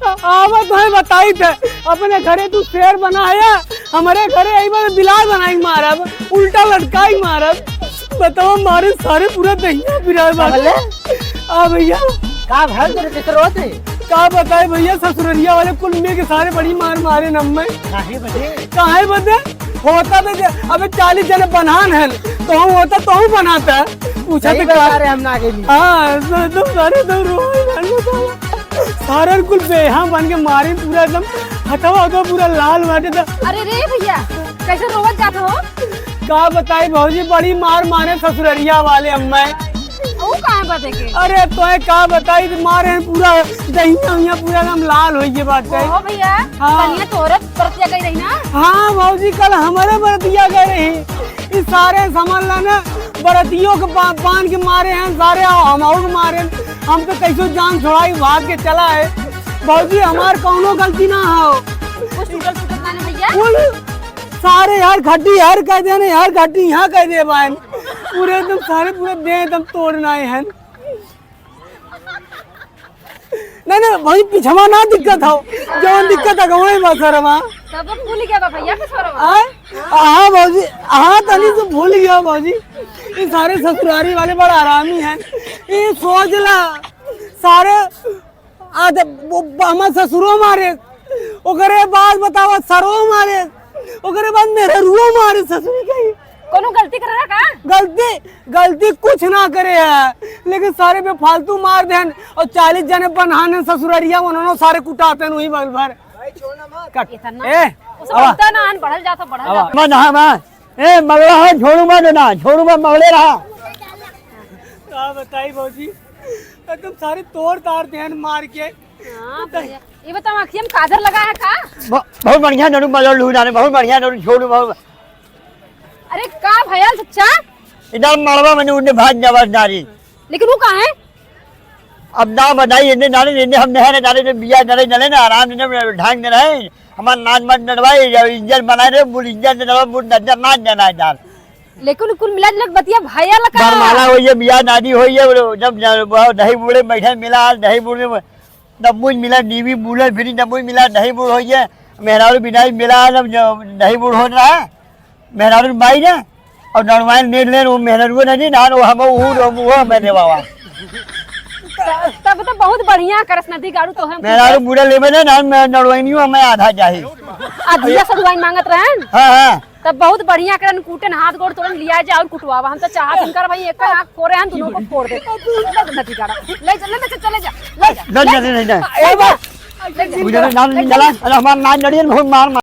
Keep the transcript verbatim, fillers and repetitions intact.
आवत है बताई थे, अपने घरे तू शेर बना है, हमरे घरे आई बार बिलार बनाई मारब, उल्टा लटकाई मारब। बताओ, मारे सारे पूरा दहिया पिराए बाटे। बोले? आ भैया। का भल तेरे किस रोत है? का बताए भैया, ससुररिया वाले कुल मिल के सारे बड़ी मार मारे न हम्मे। काहे बदे? काहे बदे? होता तो जे-, अबे चालीस जने बनान हन, तो हम होता तो हम बनाता। पूछा सही तो बता का? रहे हम ना गेली। हाँ, तो, तो सारे तो रोए हन, बताओ। सारे कुल बेहा बन के मारे, पूरा एकदम हथवा, हथवा पूरा लाल बाटे। तो अरे रे भैया, कैसे रोवत जात हो? का बताई भौजी, बड़ी मार मारे ससुररिया वाले हम्मे। वो काहे बदे के? अरे तोहे का बताई, मारे पूरा दहिया उहिया पूरा एकदम लाल होइए बाटे। ओहो भैया, हाँ। कनिया तोरे बरतिया गई रही ना? हाँ भौजी, कल हमरे बरतिया गई रही। ई सारे समझ ला ना, बरतियों के बा-, बांध के मारे हैं सारे, आओ हम और मारे। हम तो कैसो जान छुड़ाई, भाग के चला है। भौजी, हमार कौनो गलती ना हो। कुछ टूटल फूटल ना ना भैया? कुल सारे यार घड्डी यार कह देने, यार घड्डी यहाँ कह दे बाहन। पूरे एकदम सारे पूरे दे एकदम तोड़ना है। नहीं, नहीं, भाई, पिछवा ना दिक्कत हो, जवन दिक्कत है, वही बा सरवा। तब भूल गया बा भैया के सरवा। आय? हाँ, भौजी, हाँ, तनी से भूल गया, भौजी। ये सारे ससुरारी वाले बड़ा हरामी हैं। ये सोच ला, सारे आधे वो, हमार ससुरो मारे, ओकरे बाद बतावा, सरो मारे, ओकरे बाद मेहरुओ मारे, ससुरी कही। कोनो गलती करे रहा का? गलती गलती कुछ ना करे है, लेकिन सारे बेफालतू मार देन और चालीस जने बन्हाने ससुररिया, उन्होंने सारे कुटाते हैं वही बगल भर। भाई, छोड़ ना, मार। कट। इतना? ए, उसे आवा। उतना ना आन बढ़ल जाता, बढ़ल आवा। जाता। मैं नहा, मैं, ए, मगड़ा है, छोड़ू मत ना, छोड़ू मत, मगड़े रहा। का बताई भौजी, एकदम सारे तोड़ तार देन मार के। हाँ, भैया। ये बताओ, आँखिया में काजर लगा है का? ब-, बहुत बढ़िया नरू मजर लू जाने, बहुत बढ़िया नरू छोड़ू, बहुत अरे का भयल चच्चा? इधर मड़वा में उन्हें भाग जावा नारी। लेकिन वो कहाँ है? अब ना बताई, इन्हें नारे, इन्हें हम नहीं जाने, इन्हें बिया नारे, जाने ना, आराम इन्हें ढांग दे रहे। हमार नाच मत नड़वाई, जब इंजन बनाए रहे, मूल इंजन दे रहा, मूल नजर ना जाना है जान। लेकिन कुल मिला जुला के बतिया भयल का? बरमाला होइए, बिया नारी होइए, जब, जब वो दही बूढ़े बैठे मिला, दही बूढ़े में, जब मूल मिला, नीवी बूढ़े फिरी, जब मूल मिला, दही बूढ़ होइए, मेहरारू बिनाई मिला, जब, जब दही बूढ़ हो रहा है। मेहरारू बाई ना, और नड़वाइन नेट लेन, वो मेहरारू ना जी, ना, वो हम, वो, वो, वो, मैंने बाबा। तब तो बहुत बढ़िया करस नदी गाड़ू तो हम मेहरारू बूढ़ा लेबे ना, ना, मैं नड़वाइनियो हमें आधा चाही। आधिया सड़ुआइन मांगत रहन? हाँ, हाँ। तब बहुत बढ़िया करन, कूटन, हाथ गोड़ तोड़न, लिया जा और कुटवावा। हम तो चाहत इनकर भाई एक आँख फोड़े हन, दोनों को फोड़ दे। ले जा, नदी गाड़ा। ले जा, ले जा, चले जा, ले जा। नहीं, नहीं, नहीं, नहीं। ए बा, ले जा। बुझे ना, नाम नहीं चला, अरे हमार नाम जड़ियन बहुत मार, मार।